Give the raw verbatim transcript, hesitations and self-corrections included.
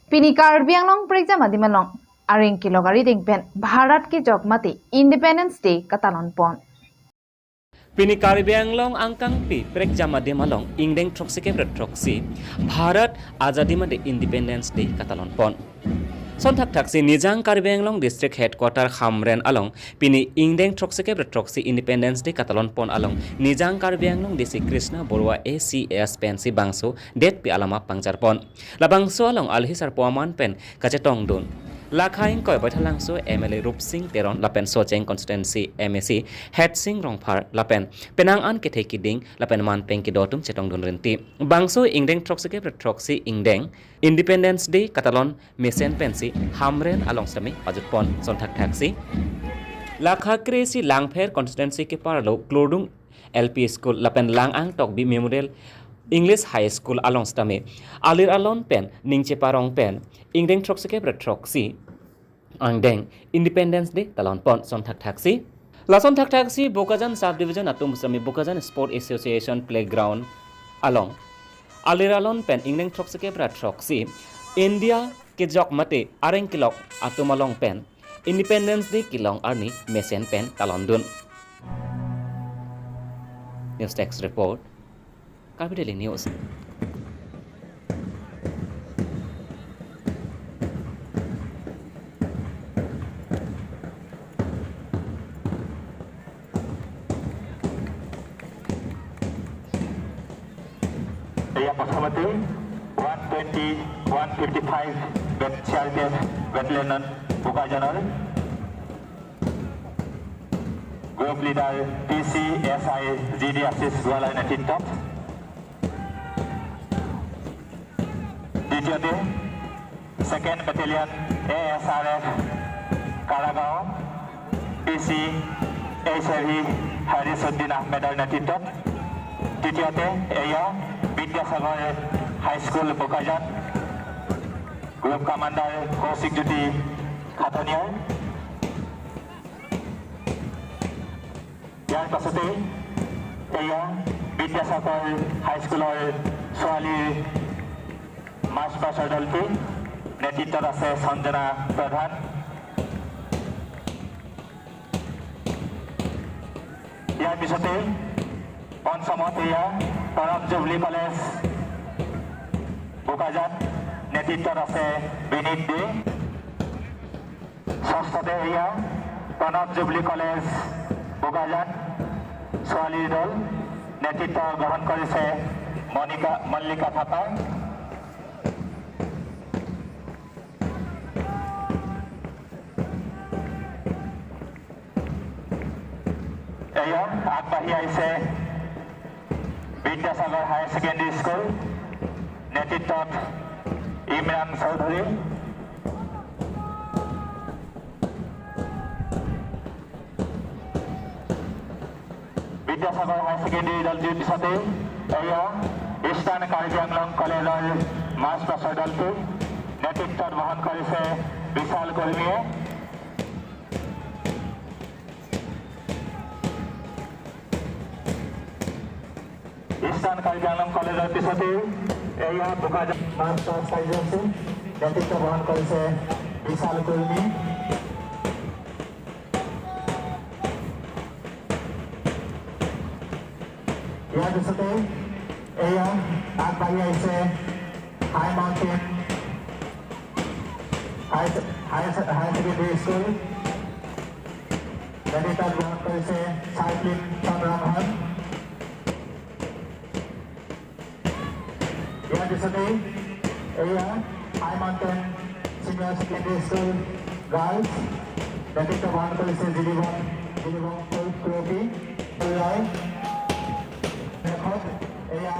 Pini Karbi Anglong prekjam adim along areng kelok arideng pen Bharat kejok mate Independence Day katalon pon. Pini Karbi Anglong angkangpi prekjam adim along ingdeng throksi kep throksi Bharat Azadi mate Independence Day katalon pon. Son thakthaksi Nijang Karbi Anglong District Headquarter Hamren along pini ingdeng throksi kep throksi Independence Day katalon pon along Nijang Karbi Anglong D C Krishna Borua A C S pensi bangso detpi alama pangjar pon. Labangso along alhi sarpo aman pen kachetongdun Lakha ingkoi Baithalangso M L A Rupsing Teron lapen Socheng Constituency M A C Headsing Rongphar lapen penang an kethe kiding lapen manpeng kedo atum chetongdun rinti. Bangso ingdeng throksi kep throksi ingdeng Independence Day katalon mesen pensi Hamren along sitame pajut pon. Son thakthaksi Lakha kre-isi Langpher Constituency keparlo Klordung L P School lapen Lang-ang Tokbi Memorial English High School along sitame alir alon pen ning cheparong pen ingdeng throksi kep throksi angdeng Independence Day talon pon. Son thakthaksi, lason thakthaksi Bokajan Sub Division atum sitame Bokajan Sport Association Playground along alir alon pen ingdeng throksi kep throksi India kejok mate areng kelok atum along pen Independence Day kelong arni mesen pen talondun. News Desk Report, Karbi Daily News. Iya, প্রথমত one twenty, one fifty-five bat-, C R P F battalion Bokajan-or group leader P C S I G D Ashish Goel-or নেতৃত্বত। দ্বিতীয়তে Second Battalion A S R F কাৰাগাঁও P C H R V Harisuddin Ahmed-or নেতৃত্বত। তৃতীয়তে এয়া Vidyasagar high school Bokajan, group commander Kaushik Jyoti Khataniar. ইয়াৰ পাছতে এয়া বিদ্যাসাগৰ হাই স্কুলৰ ছোৱালীৰ মাৰ্চ পাষ্টৰ দলটি নেতৃত্বত আছে সঞ্জনা প্ৰধান। ইয়াৰ পিছতে পঞ্চমত এয়া প্ৰণৱ জুবলি কলেজ বোকাজান, নেতৃত্বত আছে বিনীত দে। ষষ্ঠতে এয়া প্ৰণৱ জুবলি কলেজ বোকাজান ছোৱালীৰ দল, নেতৃত্ব গ্ৰহণ কৰিছে মণিকা, মল্লিকা থাপা। এয়া আগবাঢ়ি আহিছে বিদ্যাসাগৰ হায়াৰ ছেকেণ্ডেৰী স্কুল, নেতৃত্বত ইমৰান চৌধুৰী। বিদ্যাসাগৰ হায়াৰ ছেকেণ্ডেৰী দলটিৰ পিছতে এয়া ইষ্টাৰ্ণ কাৰ্বি আংলং কলেজৰ মাৰ্চ পাষ্টৰ দলটো, নেতৃত্বত বহন কৰিছে বিশাল কৰ্মীয়ে। ইষ্টাৰ্ণ কাৰ্বি আংলং কলেজৰ পিছতে এয়া বোকাজান মাৰ্চ পাষ্ট কাৰ্যসূচী নেতৃত্ব বহন কৰিছে বিশাল কৰ্মী। ইয়াৰ পিছতে এয়া আগবাঢ়ি আহিছে high mountain high, high, higher secondary school, নেতৃত্ব গ্ৰহণ কৰিছে চাৰ্লিন চন্দ্ৰমোহন। ইয়াৰ পিছতে এয়া high mountain senior secondary school girls, নেতৃত্ব বহন কৰিছে জিডিবন, জিডিবন কুৰপী। শেষত এয়া